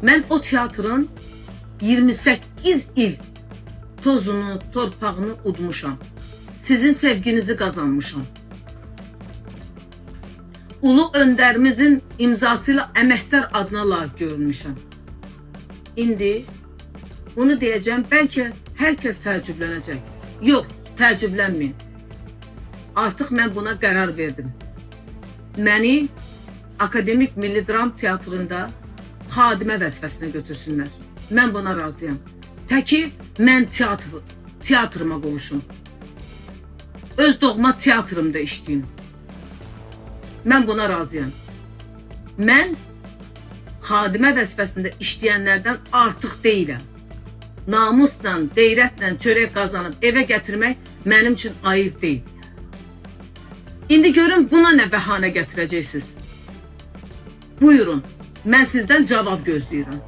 Mən o teatrın 28 il tozunu, torpağını udmuşam. Sizin sevginizi qazanmışam. Ulu öndərimizin imzası ilə əməkdar adına layiq görülmüşəm. İndi bunu deyəcəm, bəlkə hər kəs təəccüblənəcək. Yox, təəccüblənməyin. Artıq mən buna qərar verdim. Məni Akademik Milli Dram Teatrında xadimə vəzifəsinə götürsünlər. Mən buna razıyam. Təki mən teatrıma qovuşum. Öz doğma teatrımda işləyim. Mən buna razıyam. Mən xadimə vəzifəsində işləyənlərdən artıq deyiləm. Namusla, qeyrətlə çörək qazanıb evə gətirmək mənim üçün ayıb deyil. İndi görün buna nə bəhanə gətirəcəksiniz. Buyurun, mən sizdən cavab gözləyirəm.